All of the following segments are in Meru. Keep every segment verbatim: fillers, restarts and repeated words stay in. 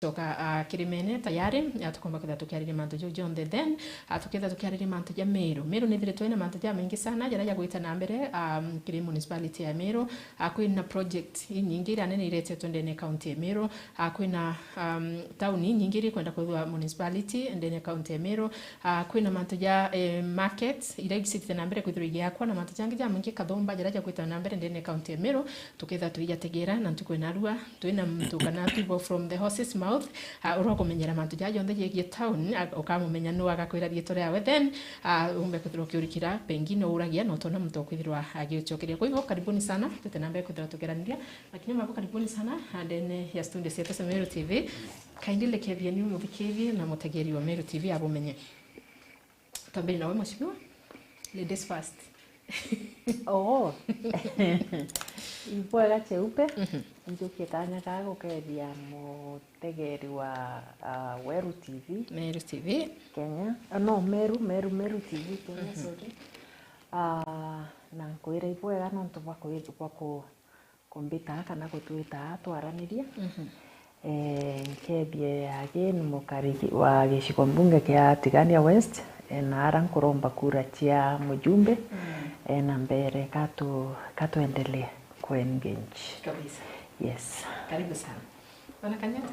Coka, ah, kirimene tayari, ah, tukomba kwithira tukiariria mantu jau jonthe. Then, ah, tukethira tukiariria mantu ja Meru. Meru nithiritwe ina mantu jamaingi sana jaria jagwita na mbere, um, kiri municipality ya Meru. Ah, kwina project inyingi iria nene iretetwe ndene county ya Meru. Ah, kwina, um, town inyingi iri kwenda kwithirwa municipality ndene county ya Meru. Ah, kwina mantu ja, eh, market iria icitite na mbere kwithirwa igiakwa na mantu jangi jamaingi kathumba jaria jagwita na mbere ndene county ya Meru. Tukethira tuijategera na ntuku ya narua, twina muntu kana people from the horse's mouth, ah, uria ukumenyera mantu jaa jonthe jegie town, ah, ukamumenya nu agakwira riitwa riawe, then, ah, umbe kwithirwa ukiurikira, pengine uragia na utona muntu ukwithirwa agiucokeria. Kwa hivyo, karibuni sana, twite na mbere kwithirwa tugeraniria, lakini mambo karibuni sana, ah, ndene ya studio cietu cia Meru T V. Kindly lekethia ni umuthikirie na mutegeri wa Meru T V abumenye. Twambire nawe, mheshimiwa. Ladies first. Oo. Ibwega Cheupe. Mhm. Njukie kanya ga gukethia mutegeri wa, ah, Weru T V. Meru T V. Kenya. Ah, no, Meru, Meru, Meru T V Kenya, mhm, sorry. Ah, na nkwira ibwega nontu bwa kwi-, bwa ku-, kumbita kana gutwita twaraniria. Mhm. Eh, nkethie again mukari wa gicigo mbunge kia Tigania West, eh, na ara nkuromba kura cia mujumbe, mm, eh, na mbere katu-, katuendelee ku engage. Kabisa. Yes. Karibu sana. Bwana Kanyata?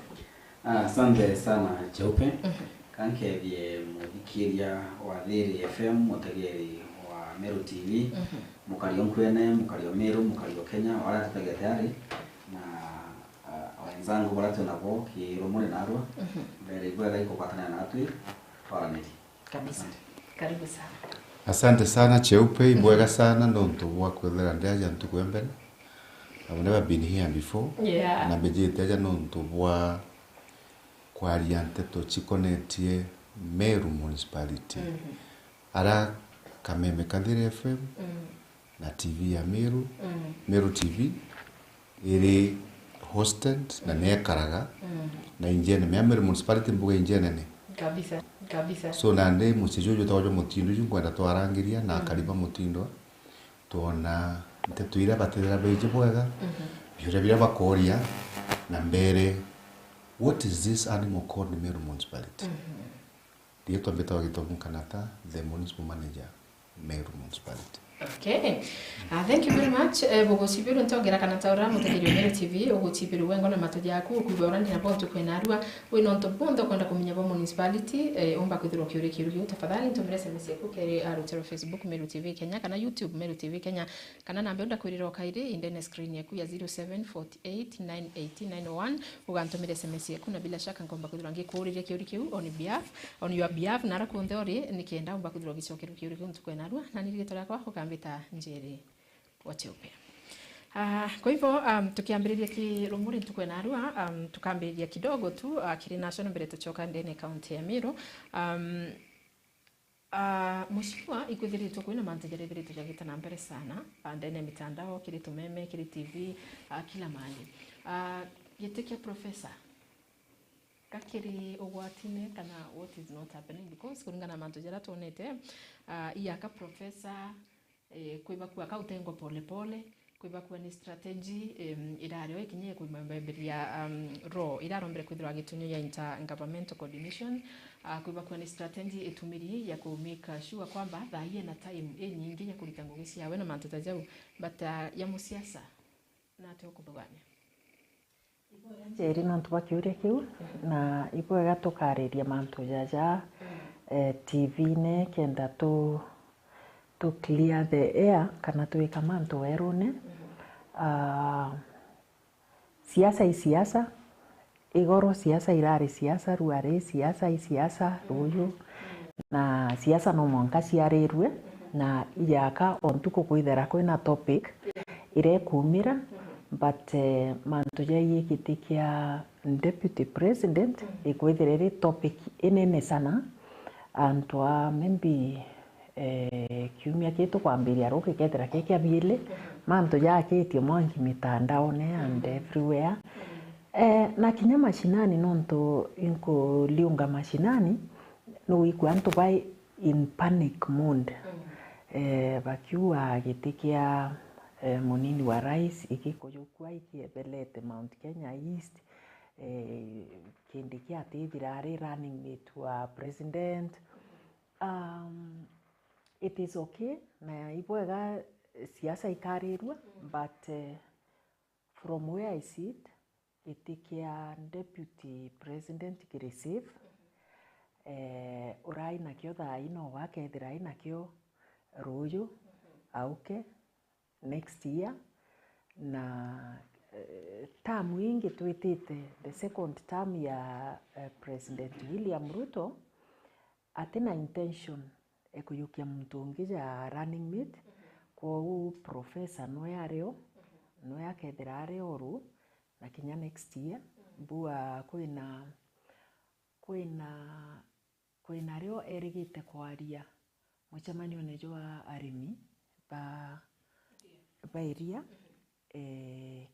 Ah, asante sana, Cheupe. Mhm. Kankethie muthikiria wa Thiri F M, mutegeri wa Meru T V, mhm, mukari o nkwene, mukari o Meru, mukari o Kenya, o aria atutagia tayari, na, ah, wenzangu baria twi nabo kirumuri narua, mhm, mbere ibwega ikugwatanira natwi twaranirie. Kabisa. Asante. Karibu sana. Asante sana, Cheupe, ibwega, mhm, sana nontu bwa kwithira ndi aja ntuku ya mbere. I've never been here before. Yeah. Na mbijite aja nontu bwa kwaria nteto cikonetie Meru Municipality. Mhm. Ara kameme ka Thiri F M, mm, na T V ya Meru, mm, Meru T V, iri hosted na, mm, nekaraga, mm, na injene mea Meru Municipality, mbuga injenene. Kabisa, kabisa. So, nandi mucii juju jwitagwa jwa Mutindwa, ju nkwenda twarangiria na, mm, akari ba Mutindwa, twona nteto iria batethira baiji bwega, mhm, biuria biria bakoria, na mbere, what is this animal called Meru Municipality? Mhm. Riitwa mbitagwa Gitobu Nkanata, the municipal manager, Meru Municipality. Okay. Ah, thank you very much. Eh, bugucibirwe ntongera kana taura mutegeri wa Meru T V, ugucibirwe wengo na matu jaku, ukwigua urandi nabo ntuku ya narua, wina untu bonthe ukwenda kumenya bwa municipality, eh, umba kwithirwa ukiuria kiuria kiu, tafadhali ntumire S M S yaku kiri, ah, rutere rwa Facebook Meru T V Kenya, kana YouTube Meru T V Kenya, kana namba iu ndakwirira o kairi, indene screen yaku ya zero seven forty eight nine eighty nine oh one, ugantumira S M S yaku, na bila shaka nkomba kwithirwa ngikuuriria kiuria kiu on behalf, on your behalf, na ara kunthe uri, nikenda umba kwithirwa ugicokerua kiuria kiu ntuku ya narua, na ni riitwa riakwa ukambita Njeri wa Cheupe. Ah, kwa hivyo, um, tukiambiriria kirumuri ntuku ya narua, um, tukambiriria kidogo tu, ah, kiri national mbere tucoka ndene county ya Meru. Um, Ah, mheshimiwa, ikwithiritwe kwina mantu jaria ithiritwe jagita na mbere sana, ah, ndene ya mitandao, kiri tumeme, kiri T V, ah, kila mahali. Ah, giti kia professor, gakiri ugwatine kana what is not happening? Because kuringana na mantu jaria twonete, ah, iaka professor, eh, kwi bakua kautengwa pole pole, kwi bakua ni strategy, em, irario ikinya ya kumbemberia, um, role irarombere kwithirwa agitunyo ya intergovernmental coordination, ah, kwi bakua ni strategy itumiri ya ku make sure kwamba thaa ii ena time inyingi ya kurita ngugi ciawe na mantu ta jau, but, ah, ya musiasa, nate ukuthugania? Njeri nontu bwa kiuria kiu, na ibwega tukariria mantu jaja, eh, T V-ne, kenda tu, tu clear the air, kana twika mantu werune. Ah, siasa i siasa, igoro siasa irari siasa, rua ri siasa i siasa, ruyu. Na siasa no mwanka ciarirue, na iyaka o ntuku kwithira kwina topic iria ikumira, but, eh, mantu jaigie giti kia deputy president ikwithira iri topic inene sana. Antu a maybe, eh, kiumia kii tukwambiria ruki kethira ki kia biiri, mantu jaakitie mwanki mitandaone and everywhere. Eh, na kinya mashinani, nontu inkuliunga mashinani, nuwikua antu bai in panic mode. Eh, bakiuga giti kia, eh, munini wa rais ikikujukua ikiebelete Mount Kenya East. eh, kindi kia atithira ari running mate wa president. Um, it is okay, na ibwega siasa ikarirua, but, eh, from where I sit, giti kia deputy president kiri safe. Eh, urai nakio thaa ino, wakethira ai nakio ruuju, auke next year. Na, eh, term ingi twitite, the second term ya, eh, President William Ruto, atina intention e kujukia muntu ungi ja running mate. Kwou professor nwe ari o, nwe akethira ari o ru, na kinya next year, mbua kwina, kwina, kwina rio erigite kwaria mucemanione jwa arimi ba, ba iria. Eh,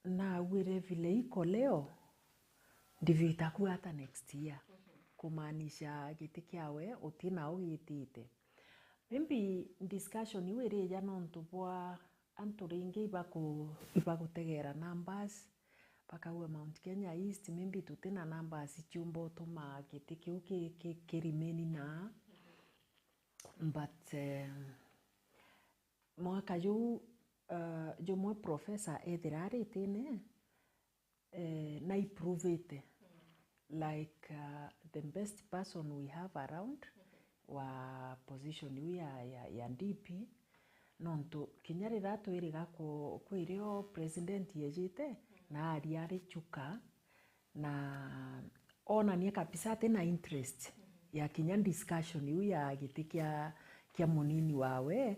naugire vile iko leo, ndivyo itakuwa hata next year. Kumaanisha giti kiawe uti nao gitite. Maybe discussion iu irija nontu bwa antu ringi ibaku-, ibagutegera numbers, bakauga Mount Kenya East, maybe tutina numbers ciumba utuma giti kiu ki, ki, ki remain naa. But, eh, mwaka juu, eh, jumwe professor ethira aritine, eh, na iprovete, like, uh, the best person we have around wa position iu ya, ya, ya D P, nontu kinya riria twiriga ku-, kwirio president yejite, na aria ari Chuka, na onania kabisa ati na interest ya kinya discussion iu ya giti kia, kia munini wawe.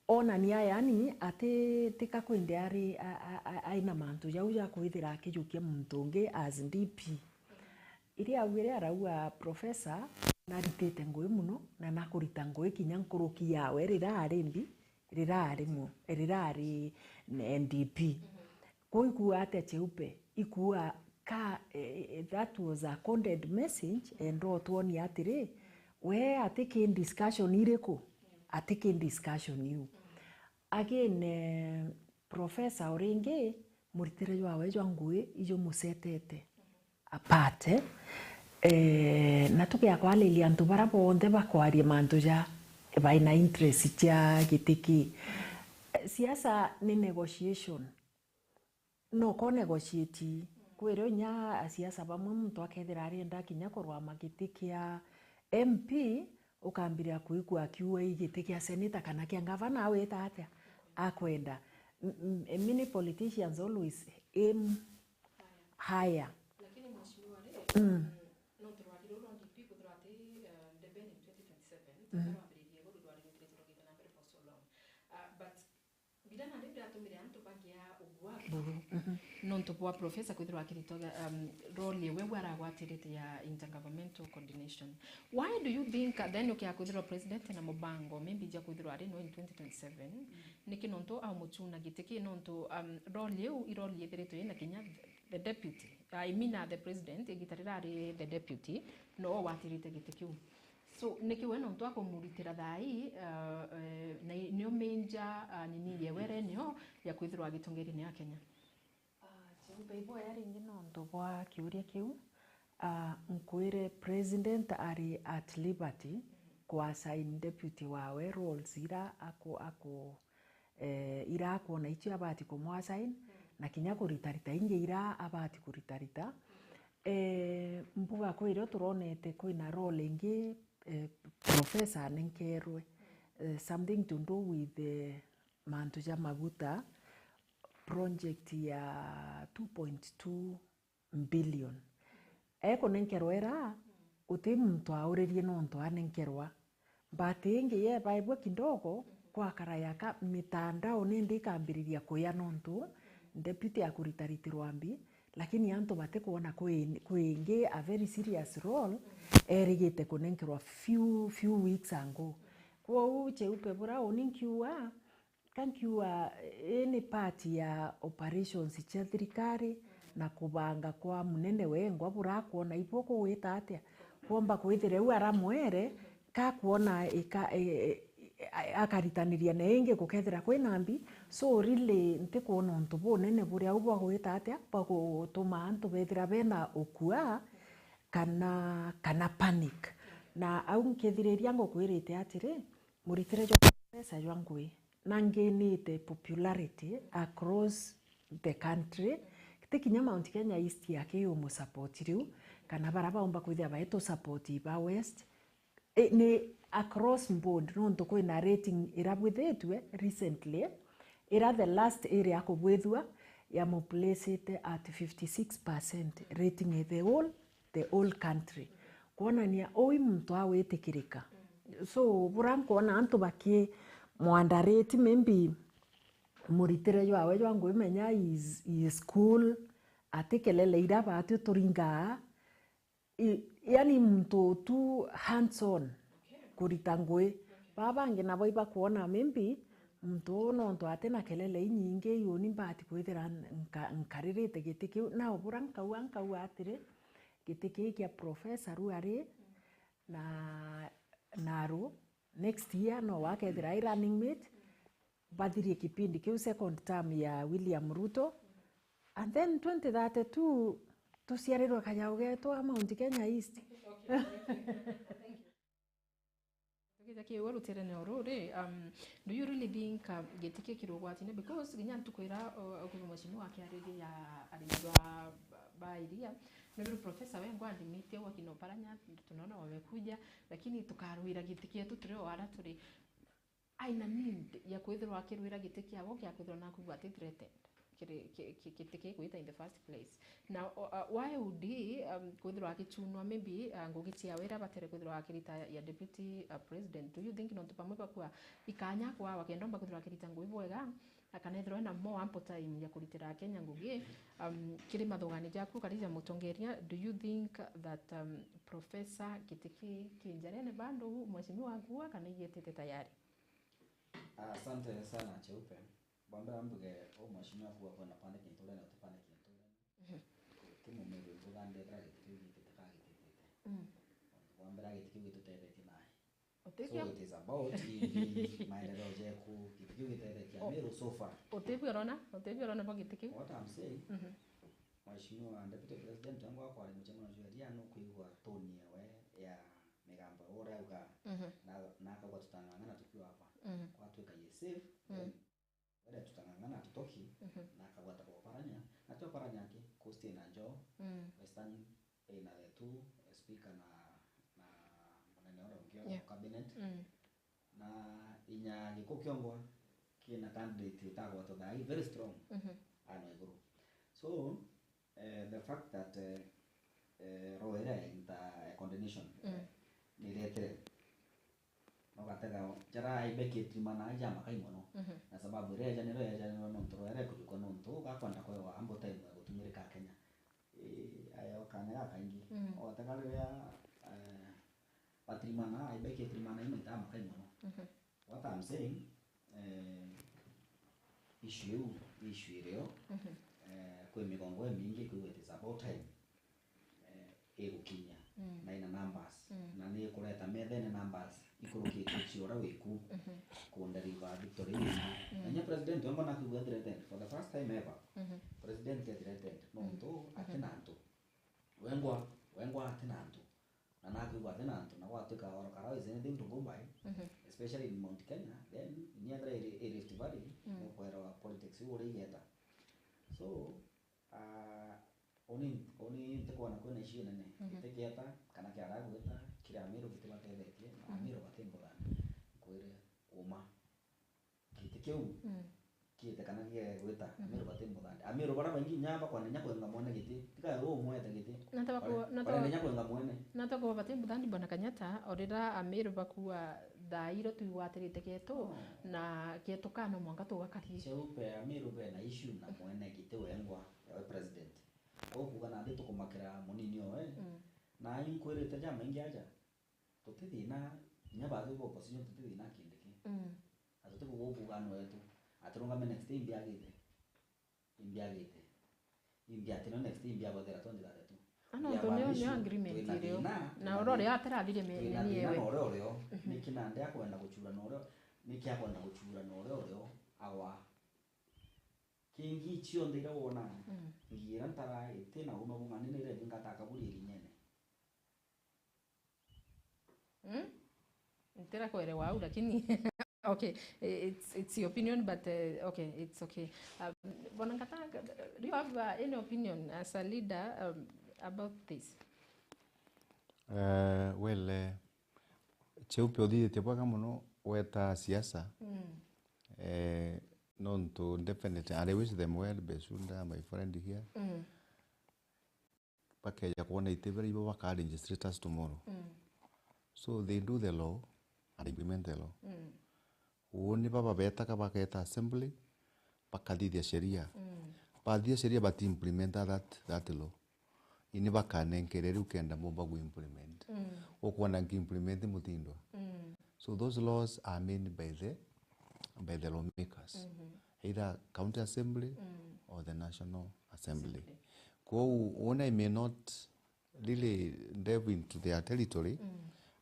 Onania yani ati tika kwende ari a, a, a, aina mantu jau ja kwithira akijukia muntu ungi as D P. Iria augire arauga professor naritite ngui muno na nakurita ngui kinya nkuruki yawe riria ari mbi, riria ari mu-, riria ari N D P. Kwou ikuuga atia Cheupe? Ikuuga ka, eh, eh, that was a coded message, enda utwonia atiri, we ati ki discussion iriku? Ati ki discussion iu. Again, eh, professor uringi, muritire jwawe jwa ngui ijumusetete apart, eh, na tugia kwariria antu bara bonthe bakwaria mantu ja baina interest cia giti ki. Eh, siasa ni negotiation. No ko negotiate. Kwirio inya asiasa bamwe muntu akethira arienda kinya kurwama giti kia M P, ukambiria kwigua akiuga i giti kia senator kana kia ngavana, awita atia? Akwenda. M-, m-, many politicians always aim higher. Lakini mheshimiwa ri, mm, mm, nontu rwari ruru rwa D P kwithirwa ati, eh, ndebeni twenty twenty-seven, mm, rwambiririe iguru rwari rukirite rugite na mbere for so long. Ah, but Bira nandi biratumire antu bagia ugwaku, mhm, nontu bwa professor kwithirwa akiritwa, um, role iwe we aragwatirite ya intergovernmental coordination. Why do you think, uh, then ukia kwithirwa president na mubango maybe ja kwithirwa ari no in twenty twenty-seven? Mm. Niki nontu aumuchuna giti ki nontu, um, role iu i role ithiritwe ina kinya the deputy? I mean, uh, the president igita riria ari the deputy no watirite giti kiu. So, niki we nontu akumuritira thaa ii, uh, eh, na i-, nio minja, uh, nini yewe ere nio ya kwithirwa agitongeria ni Akenya? Ah, Cheupe, iboya ringi nontu bwa kiuria kiu. Ah, nkwire president ari at liberty ku assign deputy wawe roles ira aku-, aku-, eh, ira akwona icio abati kumwasign, na kinya kuritarita ingi ira abati kuritarita. Eh, mbuga kwirio turonete kwina role ingi, eh, professor anenkerwe, eh, something to do with, eh, mantu ja maguta, project ya two point two billion. Ekunenkerwa ira, guti muntu auririe nontu anenkerwa. But ingi yebaibua kidogo, gwakara yaka mitandao nindi ikambiriria kuya nontu deputy akuritaritirwa mbi, lakini antu batikwona kwi, kwi ingi a very serious role erigite kunenkerwa few, few weeks ago. Kwou Cheupe bura uni nkiuga, ka nkiuga, ii ni part ya operations cia thirikari na kubanga kwa munene wengwa burakwona ibo kugwita atia. Kwomba kwithira u aramwere, ka kwona ika, e, e, a-, akaritaniria na ingi gukethira kwina mbi. So really, ntikwona untu bunene buria u bwa gwita atia bwa gutuma antu bethira bena ukua kana, kana panic. Na au nkethiriria ngukwirite atiri, muritire jwa mbeca jwa ngui na nginite popularity across the country. Ti kinya Mount Kenya East aki umusupport riu, kana bara baumba kwithia baitu support ba West. I, ni across board, nontu kwina rating irabwithitue recently, ira the last iri ya kubwithua, ya muplacite at fifty six percent rating i the whole, the whole country. Kwonania ui muntu awitikirika. So, bura nkwona antu baki mu underrate maybe muritire jwawe jwa ngui, menya is, is cool, ati kelele ira batu turingaa, I-, yani muntu tu hands on kurita ngui. Baa bangi nabo ibakwona maybe muntu uu nontu atina kelele inyingi, iuni mbati kwithira nka-, nkaririte giti kiu. Nao bura nkauga, nkauga atiri, giti kii kia Professor Ruari na, na Aru, next year no wakethira ai running mate. Bathirie kipindi kiu, second term ya William Ruto, and then twenty thirty-two tuciarirwe kajau getu a Mount Kenya East. Tugite kiu rutirene uru ri, um, do you really think, um, giti ki kiri ugwatine? Because kinya ntuku ira, uh, ukuvi mheshimiwa akiariria ya arimi ba, ba iria, nuru professor wengwa andimite wakina Oparanya, tunaona wamekuja, lakini tukarwira giti kietu turi o ara turi. Aina need ya kwithirwa akirwira giti kiawe kia kwithirwa nakwigua ati threatened kiri, ki-, ki-, giti kigwita in the first place. Na, uh, why would he, um, kwithirwa akichunwa maybe, uh, ngugi ciawe iria abatere kwithirwa akirita ya deputy, uh, president? Do you think nontu bamwe bakua ikanya kwawa kenda omba kwithirwa akirita ngugi bwega, na kana ethirwa ena more ample time ya kuritira Akenya ngugi, um, kiri mathugani jaku, Karija Mutongeria, do you think that, um, Professor giti ki, ki njarene bado, mheshimiwa akua, kana igietete tayari? Asante sana, Cheupe. Bwa mbere mbuge, u mheshimiwa kuga kwenda panic inturene, uti panic inturene. Mhm. Ti mumiru mbuga ndethira giti kiu gitite ka gititite. Mm. Nontu bwa mbere giti kiu gitutethetie nae. So utikio? It is about hivi maendeleo jeku, giti kiu gitethetie O-, Amiru so far. Utibio urona? Utibio urona bwa giti kiu? What I'm saying, Mhm. Mheshimiwa Deputy President, wengwa kwari mucemanio jwa ria nukwigua tone yawe ya migambo uria auga, Mhm. na, na akauga tutang'ang'ana tukiwa hapa. Mhm. Kwatwika ye safe, Mm. then wenda tutang'ang'ana tutoki, Mhm. na akagwata kwa Oparanya, na ti Oparanya aki, Coast ina Joho, Mm. Western ina the two, speaker na, na munene uria ungi Yeah. wa cabinet. Mm. Na inya giko kiongwa kina candidate itagwatwa thaa ii, very strong, Mhm. ano iguru. So, eh, the fact that, eh, eh, roho iria inta coordination, Mm. eh, niretire. Nogatega jara aibekie trimana aja makai mono. Mhm. Na sababu iria ejanirwe, ejanirwe nontu roho iria ikujukwa nontu gakwenda kwewa ample time ya gutumirika Kenya. Eh, ayo kanya gakaingi. Mm. Otega riria, eh, Batirimana, aibekie tirimana imwe itamakai mono. Mhm. What I'm saying, eh, issue iu, issue irio, Mhm. eh, kwi migongo imingi ikwigua it is about time, eh, igukinya, Mm. na ina numbers, Mm. na ni ikureta methene numbers ikurukite cia uria wiku Mhm. kunderiva victory iu. Mm. Na inya president wengwa nakwigua threatened for the first time ever. Mhm. President e threatened nontu Mhm. atina antu. Wengwa, wengwa atina antu. Na nakwigua atina antu, na gwatwika oro kara is anything to go by, Mhm. especially in Mount Kenya, then niethira i, i Rift Valley, Mm. nukwerawa politics iu uria igeta. So, ah, uni, uni ntikwona kwina issue nene. Mhm. Gitigeta, kana kiara gwita, kiri Amiru gitibatethetie, na Mm. Amiru bati mbuthani. Kwire uma. Giti kiu Mm. kiite kana gigegwita, Mhm. Amiru bati mbuthandi. Amiru bara baingi inya bakwanenya kwenga mwene giti, tiga we umwete giti. Nata bakuwa, Bare-, nata barenda ba-, inya kwenga mwene. Nata bakuwa bati mbuthandi, Bwana Kenyatta, orira Amiru bakuwa thaa iro twigwatirite ketu, Oh. na ketu kana mwanka tugakari. Cheupe, Amiru bena issue na mwene giti wengwa, yawe president. Ukuga nandi tukumakira munini owe. Mm. Na inkwirite jamaingi aja. Tuti thina, inya batwi ba opposition tuti thina kindi ki. Mm. Na tuti kuga ukuga ni wetu. Atirungame next day imbiagite. Imbiagite. Imbiatino next day imbiagwethera twenty thirty-two. Ana Imbiabanishu, ntonio nio agreement twina irio. Thina, Na twina uria thina. Uria atirathirie Twina meni thina ewe. Na uria urio. Mhm. Niki nandi akwenda guchura na uria. Niki akwenda guchurana uria urio awa? Kingi cionthe iria wonaga, mm, ngiira ntara iti na uuma bung'ani ni iria ingi ngataka buri irinyene. Mm? Ntira kuelewa au, lakini okay, it's, it's your opinion, but, uh, okay, it's okay. Um, Bwana Ngatanga, do you have, uh, any opinion as a leader, um, about this? Eh, well, eh, Cheupe uthithitie bwega mono weta siasa. Mm. Eh, nontu definitely, and I wish them well, Besunda, my friend here. Mm. Bakeja kwona iti bira ibo baka legislators tomorrow. Mm. So they do the law and implement the law. Mm. Uuni baba betaga, baketa assembly, bakathithia sheria. Mm. Bathithia sheria, bati implement that, that law. Ini bakanenkere riu kenda mumba gu implement. Mm. Ukwona nki implement mutindwa. Mm. So those laws are made by the, by the lawmakers. Mm-hmm. Either county assembly, mm, or the national assembly. Assembly. Kwou, uuni I may not really delve into their territory. Mm.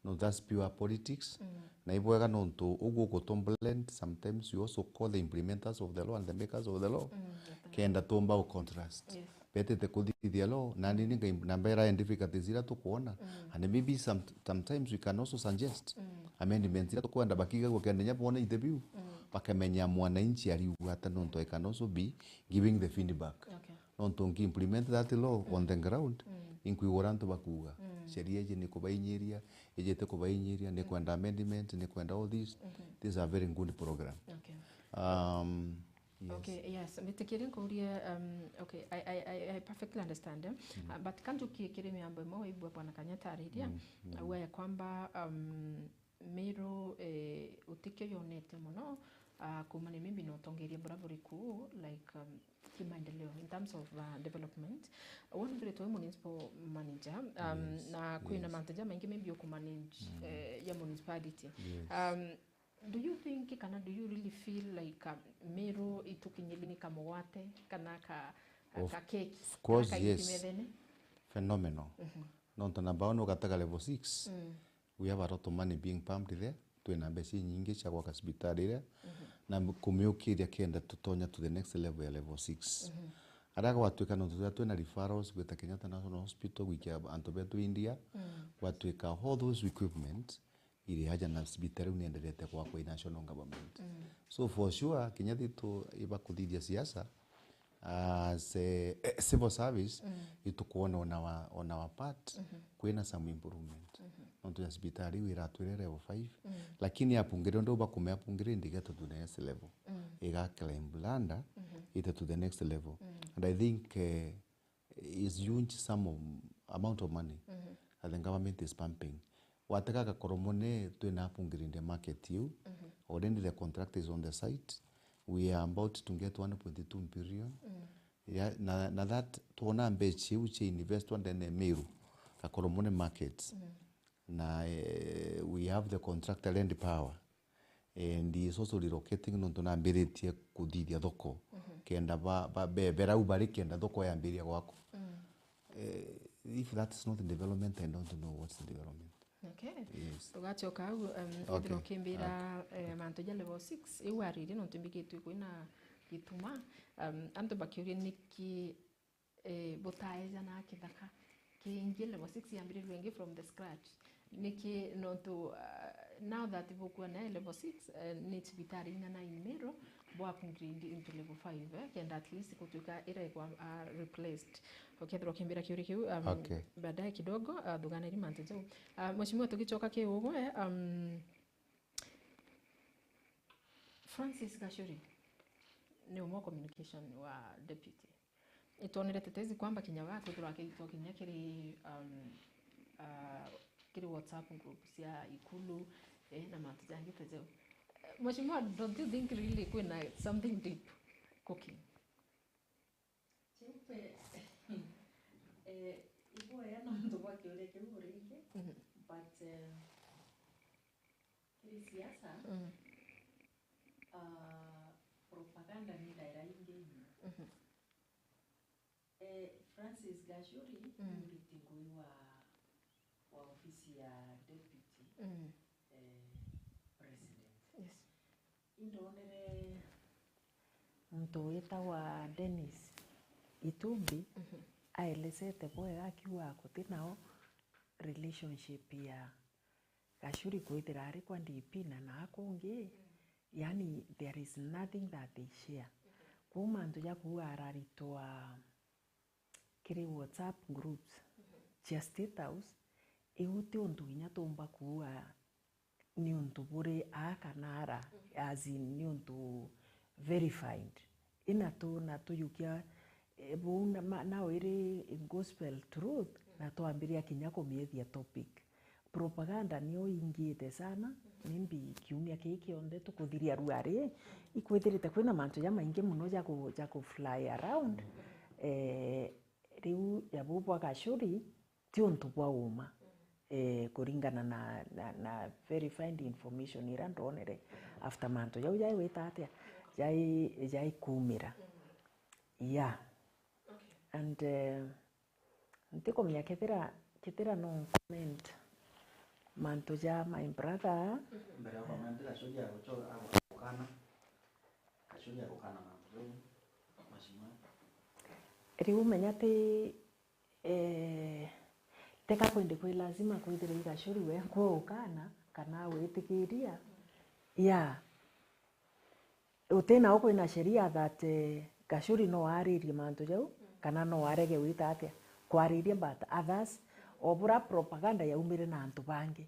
No, that's pure politics. Mm. Na ibwega nontu uguo gutumbulent, sometimes you also call the implementers of the law and the makers of the law. Mm, yeah, kenda tumba u contrast. Yes. Betite kuthithia law, na nini ngai-, na mbera ya difficulties iria tukwona. Mm. And maybe some, sometimes we can also suggest, mm, amendments iria tukwenda bakigagua kenda nya bona interview. Mm. Bakamenya mwananchi ariuga ata, nontu I can also be giving the feedback. Okay. Nontu nki implement that law on the ground, mm, inkwigua uria antu bakuuga. Mm. Sheria iji ni kubainyiria, iji ti kubainyiria, ni kwenda amendment, ni kwenda all this. Mm-hmm. These are very good program. Okay. Um, yes. Okay, yes. Mbitikirie nkurie, um, okay, I, I, I, I perfectly understand, eh? Mm. Uh, but kanjukie kiri miambo imwe waigua Bwana Kanyata ariria, mm, mm, auga ya kwamba, um, Meru, eh, utikio yonete mono, ah, kuumania maybe na utongeria buria buri kuu, like, um, kimaendeleo, in terms of, uh, development. Wona thuritwe wi municipal manager, um, yes, na kwina, yes, mantu jamaingi maybe ukumanage, mm, eh, ya municipality. Yes. Um, do you think kana do you really feel like, um, Meru itukinyiri ni kamugwate kana ka, of, ka keki, of course, kana ka, yes, methene? Phenomenal. Mhm. Nontu namba one ugatega level six. Mm. We have a lot of money being pumped there. Twina mbeca inyingi cia gwaka cibitari iria, mhm, na kumiukiria kenda tutonya to the next level ya level six. Mhm. Aria gwatuika nontu turia twina referrals gwita Kenyatta National Hospital gwikia antu betu India, mm, gwatuika all those equipment iri aja na cibitari iu nienderete gwakwa i national government. Mm. So for sure, kinya thitu ibakuthithia siasa, as, eh, civil service, mm, itukwona on our, on our part, mhm, kwina some improvement. Mhm. Nontu ya cibitari iu iratwire level five, mm, lakini apungire undu bakume apungire ndigeta to the next level. Mm. Iga climb ladder, mhm, ite to the next level. Mm. And I think, eh, is huge sum of, amount of money, mhm, that the government is pumping. Watega Gakoromone, twina apungire in the market iu. Mhm. Already the contract is on the site. We are about to get one point two billion. Mm. Yeah, na, na that twona mbeca iu cia investwa ndene Meru, Gakoromone market. Mm. Na, eh, we have the contractor Land Power. And he is also relocating nontu nambiritie kuthithia thoko. Mhm. Kenda ba, ba, be, berau bari kenda thoko yambiria gwakwa. Mm. Eh, if that is not development, I don't know what's the development. Okay. Yes. Tugacoka au, um, okay, ithira ukimbira, okay, eh, mantu ja level six, iu aririe nontu mbigitwe kwina gituma, um, antu bakiuria niki, eh, butaejana kithaka kingi, level six yambirirwe ingi from the scratch. Niki nontu, uh, now that bukuona level six, eh, ni cibitari ing'ana in Meru, bo upgrade into level five, eh, kenda at least gutuika iregwa, uh, replaced. Ukethirwa ukimbira kiuria kiu, um, okay, baadaye kidogo, uh, thuganiri mantu jau. Uh, Mheshimiwa, tugicoka ki ugwe, um, Francis Gachuri ni umwe wa communication wa deputy. Itwonere tetezi kwamba kinya wa twithirwa ki-, twakinya kiri, um, uh, kiri WhatsApp group cia ikulu, eh, na mantu jangi ta jau. Eh, Mheshimiwa, don't you think really kwina something deep cooking? Cheupe, eh, iboya nontu bwa kiuria kiu uringi, mhm, but, eh, kiri siasa, mm, ah, propaganda ni ndaira ingi inya. Mhm. Eh, Francis Gachuri, mm, ni muriti ngui wa, wa ofisi ya deputy, mm, eh, president. Yes. Indonere muntu witagwa Dennis Itumbi aelezete bwega akiuga guti nao relationship ya Gachuri kwithira ari kwa D P na naa kungi, yani there is nothing that they share. Kwou mantu ja kuuga araritwa kiri WhatsApp groups cia State House, iu ti untu kinya tuumba kuuga ni untu buri aa kana ara, as in ni untu verified. Ina tu na tuyukia, eh, buu na ma- nao iri gospel truth, na twambiria kinya kumiethia topic. Propaganda nio ingite sana, maybe kiumia kii kionthe tukuthiria ruari, ikwithirite kwina mantu jamaingi muno ja ku- ja ku fly around. Eh, riu ya buu bwa Gachuri, ti untu bwa uma, eh, kuringana na, na, na verified information iria ndonere after mantu jau jai wita atia, jai, jai kumira. Yeah. And, eh, ntikumenya kethira, kethira no comment mantu ja my brother. Mbere ya comment, Gachuri agucho- agukana. Gachuri agukana mantu jau, mheshimiwa. Riu menya ti, eh, teka kwindi kwi lazima kwithira i Gachuri we nkwa ukana kana witikiria. Yeah. Uti nao kwina sheria that, eh, Gachuri no aririe mantu jau, kana no arege wita atia kwariria, but others, o bura propaganda yaumire na antu bangi,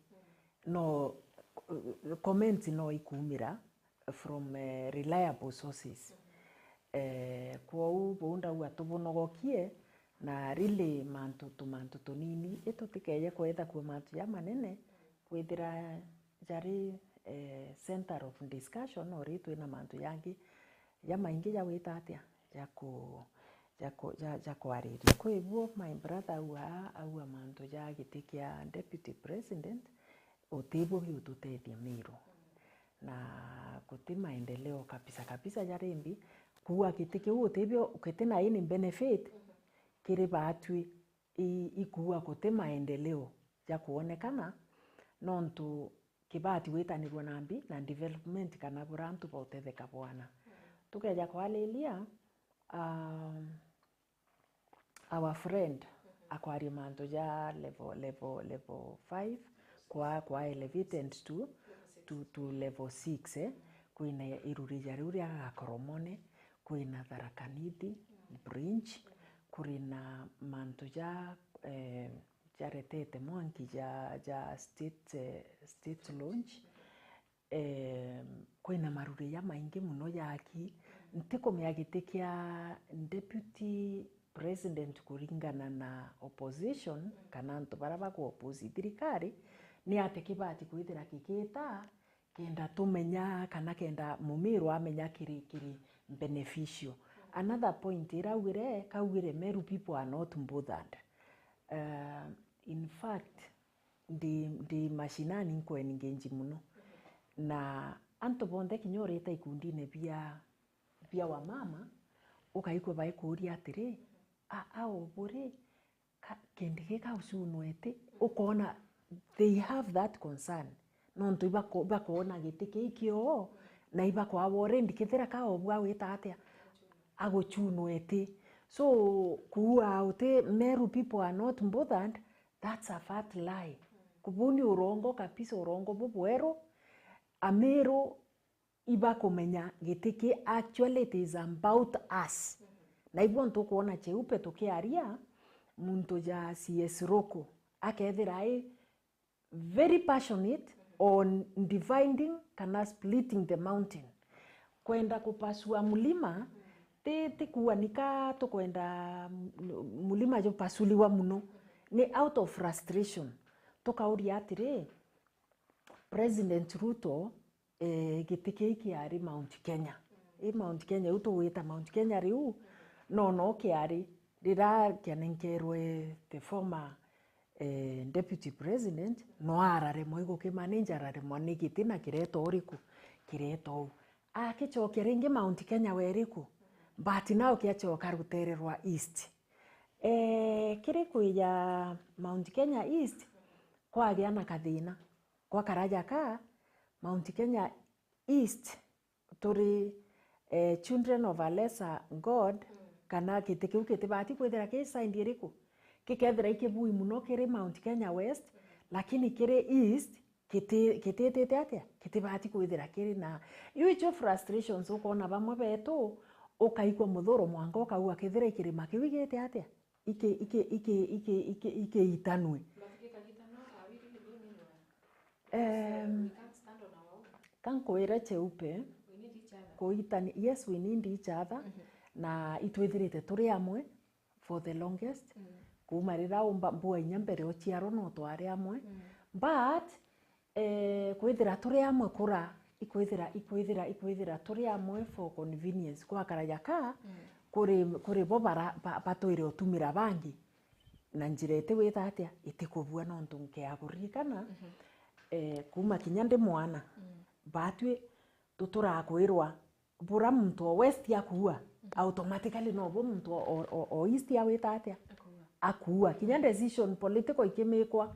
no, eh, comments no ikumira from, eh, reliable sources. Eh, kwou buu ndauga tubunogokie, na really mantu, tumantu tunini, i tutikeje kwetha kuo mantu jamanene, kwithira jari, eh, center of discussion, or twina mantu jangi jamaingi ja gwita atia, ja ku-, ja ku-, ja, ja kwariria. Kwi buo my brother au aa, aua mantu ja giti kia deputy president, utibuo giututethia Miru. Na guti maendeleo kabisa kabisa jari mbi, kuua giti kiu utibio, giti na any benefit kiri baatwi, i-, ikuua guti maendeleo ja kuonekana, nontu kibati gwitanirua na mbi na development kana bura antu bautetheka bwana. Tukeja kwariria, um, our friend akwaria mantu ja level, level, level five, kwa, kwa elevated to, to, to level six, eh. Kwina iruri ja riu ria Gakoromone, kwina Tharaka Nithi bridge, kuri na mantu ja, eh, jaretete mwanki ja, ja state, eh, state launch. Eh, kwina maruri jamaingi muno jaki. Ntikumea giti kia deputy president kuringana na opposition kana antu baria baku oppose thirikari, ni ati kibati kwithira gikita kenda tumenya kana kenda Mumiru amenya kiri, kiri beneficial. Another point iraugire, kaugire, Meru people are not bothered. Uh, in fact, ndi, ndi mashinani nkwengeji muno. Na antu bonthe kinya urita ikundine bia, bia wamama, ukaigua baikuuria atiri, a, a uburi, ka-, kindi gika ucunwa iti? Ukoona they have that concern. Nontu ibako-, ibakoona giti kii kioo, na ibakwawa already kethira ka obua wita atia, agucunwa iti. So, kuua uti Meru people are not bothered, that's a fat lie. Kubuni urongo kabisa, urongo bubweru, Amiru ibakumenya giti ki actually it is about us. Na ibo ntukwona cheupe tukiaria, muntu ja C S Ruku akethira ai very passionate on dividing kana splitting the mountain. Kwenda kupasua mulima, ti, ti kuuga nika tukwenda m-, mulima jupasuliwa muno. Ni out of frustration. Tukauria atiri, President Ruto, eh, giti kii kiari Mount Kenya. I Mount Kenya, iu tugwita Mount Kenya riu, no, no kiari riria kianenkerwe the former, eh, deputy president, no araremwa igukimanage, araremwa ni giti na kireta uriku, kireta uu. Akicokia ringi Mount Kenya weriku, but now kiacoka rutere rwa East. Eh, kiri kwija Mount Kenya East, kwagia na kathina. Gwa karaja ka Mount Kenya East, turi, eh, children of a lesser God, kana giti kiu gitibati kwithira ki side iriku? Gikethira i kibui muno kiri Mount Kenya West, lakini kiri East, giti-, gititite atia? Gitibati kwithira kiri na. Iu icio frustrations ukoona bamwe betu, ukaigua muthuro mwanka ukauga, kethira i kirima kiu igite atia? Iki-, iki-, iki-, iki-, iki-, ikiitanue. Em, ka nkwire Cheupe, kuitani-, yes, we need each other, na itwithirite turi amwe for the longest, kuuma riria umba-, mbua inya mbere uciarwa no twari amwe, but, eh, kwithira turi amwe kura, ikwithira, ikwithira, ikwithira turi amwe for convenience, gwakaraja ka kuri, kuri bo bara-, ba-, batwire utumira bangi na njira iti wita atia, itikubua, nontu nkea kuririkana, eh, kuuma kinya ndi mwana, batwi tuturakwirwa bura muntu o West akuua, automatically no bo muntu o, o, o, o East awita atia? Akuua. Kinya decision political ikimikwa,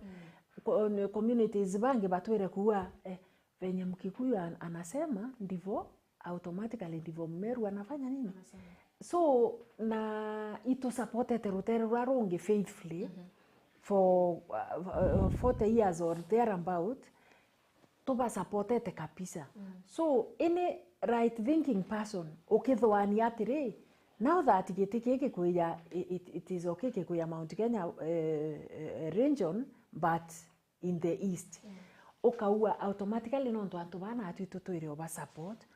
co-, communities bangi batwire kuua, eh, venye Mkikuyu an-, anasema, ndivo automatically ndivo Mmeru anafanya nini? Anasema. So, na itu supportete rutere rura rungi faithfully for, uh, uh, forty years or thereabout, tubasupportete kabisa. So, any right thinking person, ukithwania atiri, now that giti giki kwija, it, it is okay gikuya Mount Kenya, eh, eh, region, but in the East. Ukaua automatically, nontu antu baa natwi tutwire uba support,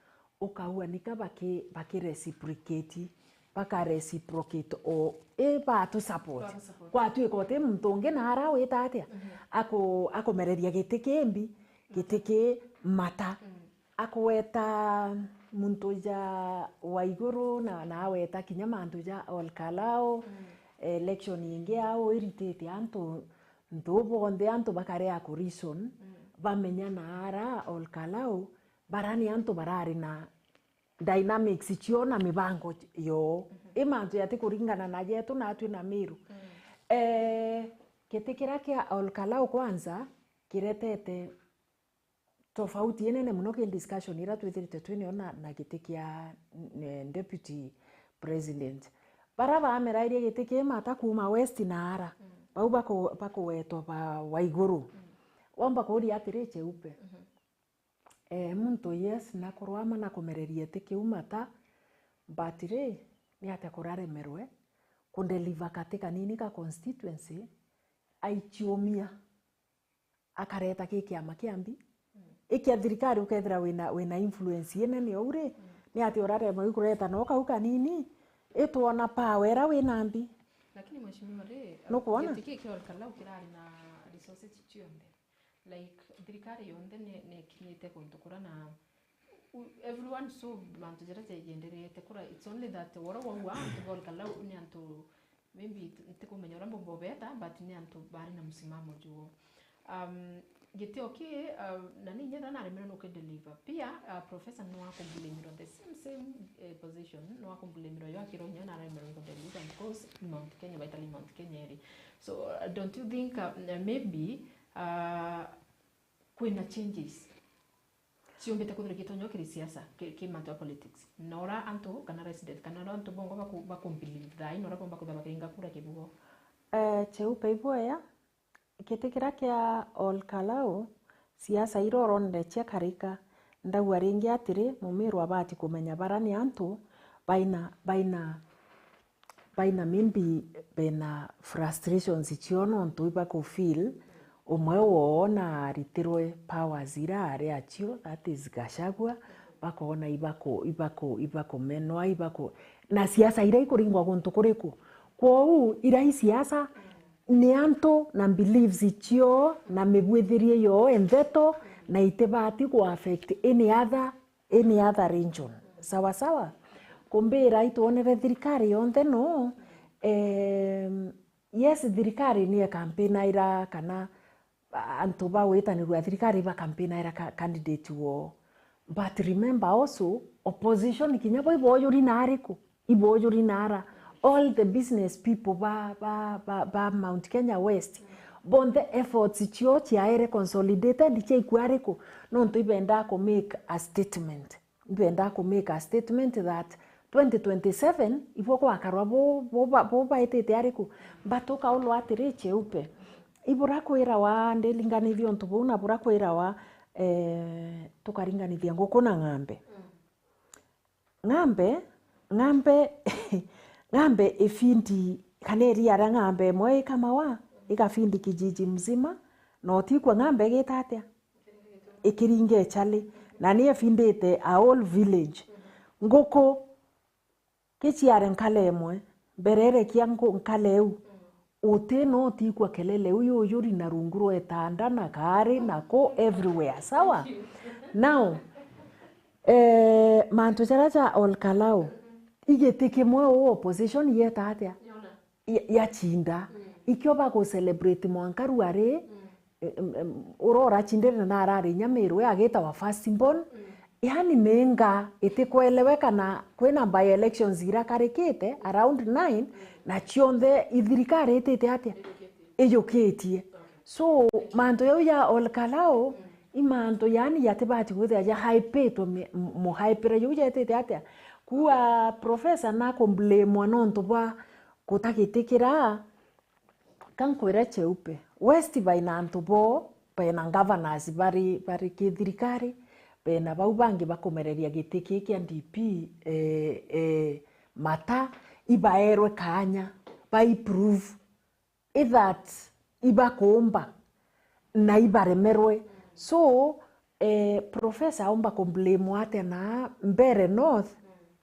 ukaua nika baki-, baki reciprocate, baka reciprocate o, i batu support. Batu support. Gwatwika uti muntu ungi naara wita atia? Aku-, akumereria giti kimbi, giti ki mata. Akuweta muntu ja Waiguru na, na aweta kinya mantu ja Ol Kalou, election ingi au iritite antu, ntu bonthe antu bakarea ku reason, bamenya naara Ol Kalou, bara ni antu barari na dynamics cio na mibango yoo. I mantu yati kuringana na yetu natwi na Miru. Eh, giti kiria kia Ol Kalou kwanza kiretete tofauti inene muno ki discussion iria twithirite twinio na, na giti kia, eh, deputy president. Bara bamerairie giti ki mata kuuma West naara, bau baku-, bakuwetwa ba Waiguru. Womba kuuria atiri, Cheupe, eh, muntu, yes, nakorwa ama nakumereria iti kiu mata, but ri, ni atia kuraremerwe kudeliver kati kanini ka constituency, aichiumia, akareta ki kiama kia mbi, ikia thirikari ukethira wina, wina influence inene uu ri, ni atia uraremwa i kureta no kau kanini, itwona power ira wina mbi. Lakini mheshimiwa ri, nukwona? Giti ki kia Ol Kalou kirari na resources cionthe. Like, thirikari yonthe ni, ni ikinyite kuntu kura na u-, everyone saw mantu jaria jayendereete kura. It's only that wara waua antu ba Ol Kalou ni antu maybe t-, ntikumenya uria mbumba ubeta, but ni antu bari na msimamo juo. Um, gitio ki, uh, na ni inya naremerwe nuku deliver. Pia, uh, professor no akumblamirwa the same, same, eh, position, no akumblamirwa yo akirwo inya naremerwe ku deliver because ni Mount Kenya, vitally Mount Kenya iri. So, uh, don't you think, uh, maybe, uh, kwina changes ciumbite kwithirwa gitonyo kiri siasa, ki, ki mantu ya politics? Na ura antu kana resident, kana ura antu bongo baku-, bakumbelieve thaa ino, ura bomba kwithirwa bakiringa kura kibugo? Eh, Cheupe, ibwea, giti kiria kia Ol Kalou, siasa iria uronire cia karika, ndauga ringi atiri, Mumiru abati kumenya bara ni antu baina, baina, baina maybe bena frustrations cio nontu ibaku feel umwe woo na aritirwe powers ira ari acio, that is Gachagua, bakoona ibaku-, ibaku-, ibakumenwa, ibaku-, na siasa iria ikuringwa guntu kuriku. Kwou iria i siasa, ni antu na beliefs cio na mibwithirie yoo entheto, na itibati ku affect any other, any other region. Sawa sawa? Kumbira itwonere thirikari yonthe no, em, yes, thirikari ni ekampinaira kana antu ba witanirua thirikari bakampinaira ka-, candidate woo. But remember also, opposition kinya bo iboyuri naariku? Iboyuri naara? All the business people ba, ba, ba, ba Mount Kenya West, bonthe efforts cio ciaere consolidated ciaikua ariku? Nontu ibendaa ku make a statement. Mbenda ku make a statement that twenty twenty-seven ibo gwakarwa bo, bo, ba- bo baitite ariku? But ukaulwa atiri, Cheupe, iburakwirawa ndiringanithia untu buu na burakwirawa, eh, tukaringanithia nguku na ng'ambe. Ng'ambe, ng'ambe, ng'ambe ifindi, kana iria ria ng'ambe imwe ikamawa, igafindi kijiji mzima, na utikwa ng'ambe igita atia? Ikiringa echali. Na ni ifindite a whole village. Nguku, kiciare nkale imwe, mbere irekia nku-, nkale iu, uti no utikwa kelele, uyu uyuri na rungu rwa itanda, na kaari, na ku, everywhere. Sawa? Now, eh, mantu jaria ja Ol Kalou, igiti kimwe uu opposition yeta atia? Ya- yacinda. Ikio bagu celebrate mwanka ruari, em, em, ura uracindire na arari inya Meru, we agitawa first born. Yani minga itikweleweka na kwina by elections irakarikite around nine, na cionthe ithirikari itite atia? Ijukitie. So, mantu jau ja Ol Kalou, i mantu yani jatibati kwithira jahypitwe mi-, m-, muhypire jau jetite atia? Kua professor na kumblamwa nontu bwa kutagitikira, ka nkwire Cheupe, West baina antu boo, bena governors bari, bari kithirikari, bena bau bangi bakumereria giti kii kia D P, eh, eh, mata, ibaerwe kaanya, ba improve, i that ibakuumba na ibaremerwe. So, eh, professor aumba kumblamwa atia na Mbeere North,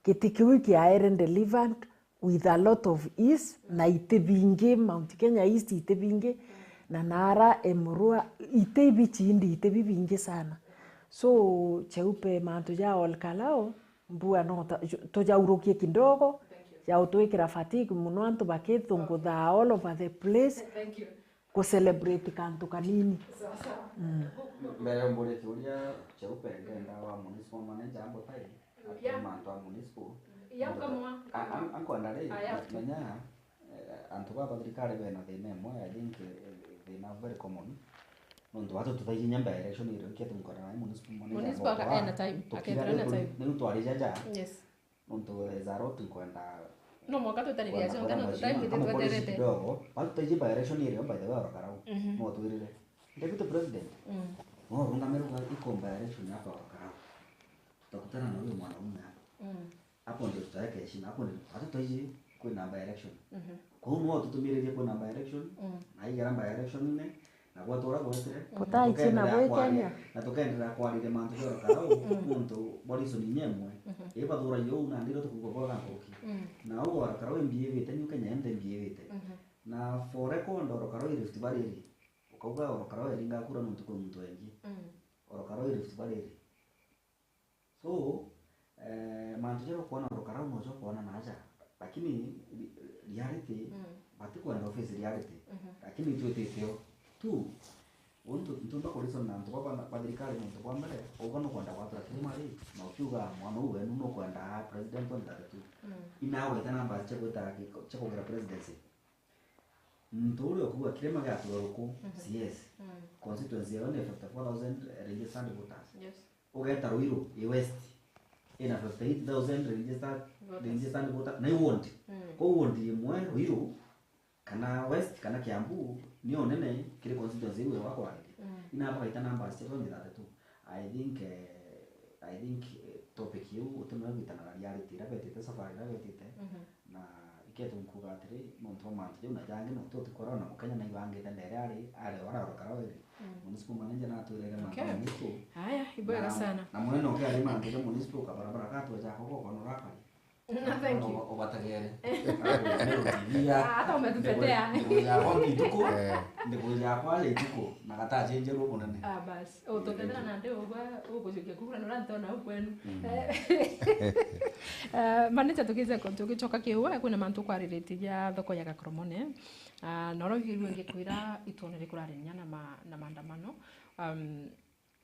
giti kiu kiaere delivered with a lot of ease, na iti bingi, Mount Kenya East iti bingi, na nara Emurua iti bichindi, iti bibingi sana. So, Cheupe, mantu ja Ol Kalou, mbua no ta-, ju-, tujaurukie kidogo, ja utwikira fatigue muno, antu bakithunguthaa all over the place, ku celebrate kantu kanini. Mbere umburie kiuria Cheupe, ndenda wa municipal manager ambutai, ati mantu a municipal. Ankwenda ri, menya, eh, antu ba thirikari bena thina imwe, I think, eh, thina very common. Nontu watu tutaiji nyamba ya election irio, ikia tunkwenda na municipal manager. Municipal aka-, ena time, akethira ena time. Niu twari jaja. Yes. Nontu there is a lot nkwenda. No mwanka twitaniria kwenda cionthe, no mheshimiwa, tutaingi kama politics tweterete kidogo. Bado tutaiji by election irio, by the way, Ol Kalou. No twirire. Deputy President. No rungamire kwa iko by election yako Ol Kalou. Tutakutana na huyo mwanaume hapo. Hapo ndio tutaweka heshima. Hapo ndio hata tutaiji kwina by election. Kwou no tutumiririe kwina by election. Na igera by election ine. Na gwatura gwetire, gutaichi na gwi Kenya. Na tukaenderea kwariria mantu ja Ol Kalou, nontu bwa reason inya imwe. Ii bathuragia uu nandi irio tukuuga bwega nkuruki. Na uu Ol Kalou imbiirite, New Kenya yonthe imbiirite. Na for record, Ol Kalou i Rift Valley ri, ukauga Ol Kalou eringa kura nontu kwi muntu wengi. Ol Kalou i Rift Valley ri. So, eh, mantu jaria ukwona Ol Kalou nojo ukwona na aja, lakini re-, reality, batikwenda office reality, lakini twitite o tu. Untu ntumba ku reason na antu baba ba thirikari, nontu bwa mbere, uga nukwenda gwatura kirima ri, na ukiuga mwana uu wenu nukwenda president twenty thirty-two. Inawete namba cia gwita, cia kugira presidency. Muntu uria ukuuga kirima giatura ruku, C S. Constituency yao ni fifty-four thousand registered voters. Yes. Ugeta Ruiru, i West, ina fifty-eight thousand registered, registered voters. Na i ward. Kou ward imwe, Ruiru, kana West, kana Kiambu, ni unene kiri constituency iu ya kwariria. Ina bagaita numbers cia twenty thirty-two. I think, eh, I think, eh, topic iu utimwe gwitana na reality iria betite, safari iria betite, na iketu nkuga atiri, nontu bwa mantu jau na jangi, nontu utikwira ona Mukenya naibangite ndere ari, ari ora Ol Kalou iri. Municipal manager natwirire mantu ma municipal. Haya, ibwega sana. Na munene ukiaria mantu ja municipal, kabarabara gatwe jako goko nurakari. Na thank you. Uba-, ubatagere. Ah, hata umetutetea. Ndigwija kwa ituku, ndigwija kwa ituku, na gatacenjerwo munene. Ah, basi. Ututethera nandi ugwa, ugucokia kura nurantona au kwenu. Eh, manager, tukize ku-, tugicoka kiu, eh, kwina mantu ukwariritie ja thoko ya Gakoromone. Ah, na uria uigirue ngikwira itwonere kurari nya na ma-, na maandamano. Um,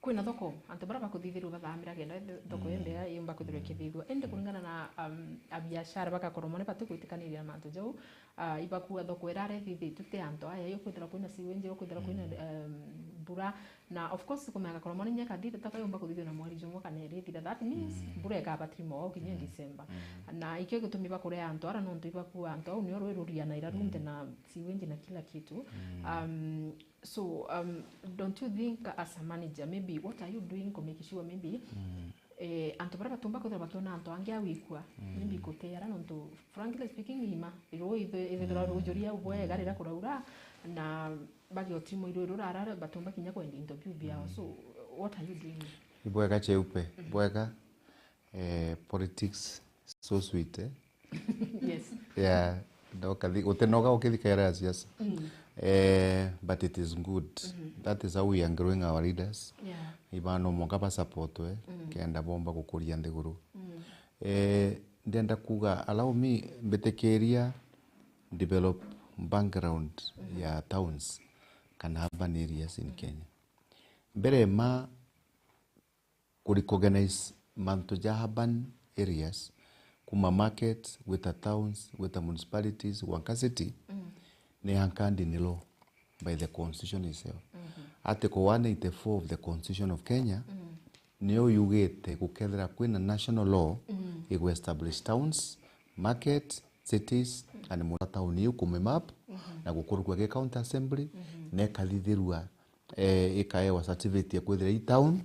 Kwina thoko, antu baria bakuthithirua bathamira kenda th-, thoko imbega yumba kwithirwa ikithithua. Indi kuringana na, um, abiashara ba Gakoromone batigwitikaniria na mantu jau, ah, ibakuga thoko irare ithithitue ti antu aya, yo kwithirwa kwina sewage, yo kwithirwa kwina, um, mbura. Na of course, kumenya gakorwo mwana inya kathithia, takayumba kuthithia na mweri jumwe kana iri ithira. That means mbura ikabatiri mwao kinya December. Na ikio gitumi bakurea antu ara, nontu ibakua antu au, nio rwi ruria na iraru nte na sewage na kila kitu. Um, so, um, don't you think as a manager, maybe what are you doing to make sure maybe eh, antu baria batumba kwithirwa bakiona antu angi a gwikua, maybe kuti ara, nontu frankly speaking, ima, ruu ithe-, ithithirwa rujuria bwega riria kuraura, na bagiotimwa iru rurara, batumba kinya kwenda into biu biao. So, what are you doing? Ibwega Cheupe, bwega, eh, politics so sweet, eh? Yes. Yeah, ndoka thi-, utenoga ukithikaira siasa. Eh, but it is good. That is how we are growing our leaders. Yeah. Ibano mwanka basupportwe, kenda bomba gukuria nthiguru. Eh, ndenda kuga, allow me, mbitikiria develop background ya towns kana urban areas in Kenya. Mbere ma ku recognize mantu ja urban areas, kuma markets, gwita towns, gwita municipalities, gwanka city, ni anchored in law by the constitution itself. Article one eighty-four of the Constitution of Kenya niyo yugite gukethira kwina national law igu establish towns, markets, cities, and mura town iu kumimap na gukurukua gi county assembly, na ikathithirua, eh, ikaewa certificate ya kwithira i town,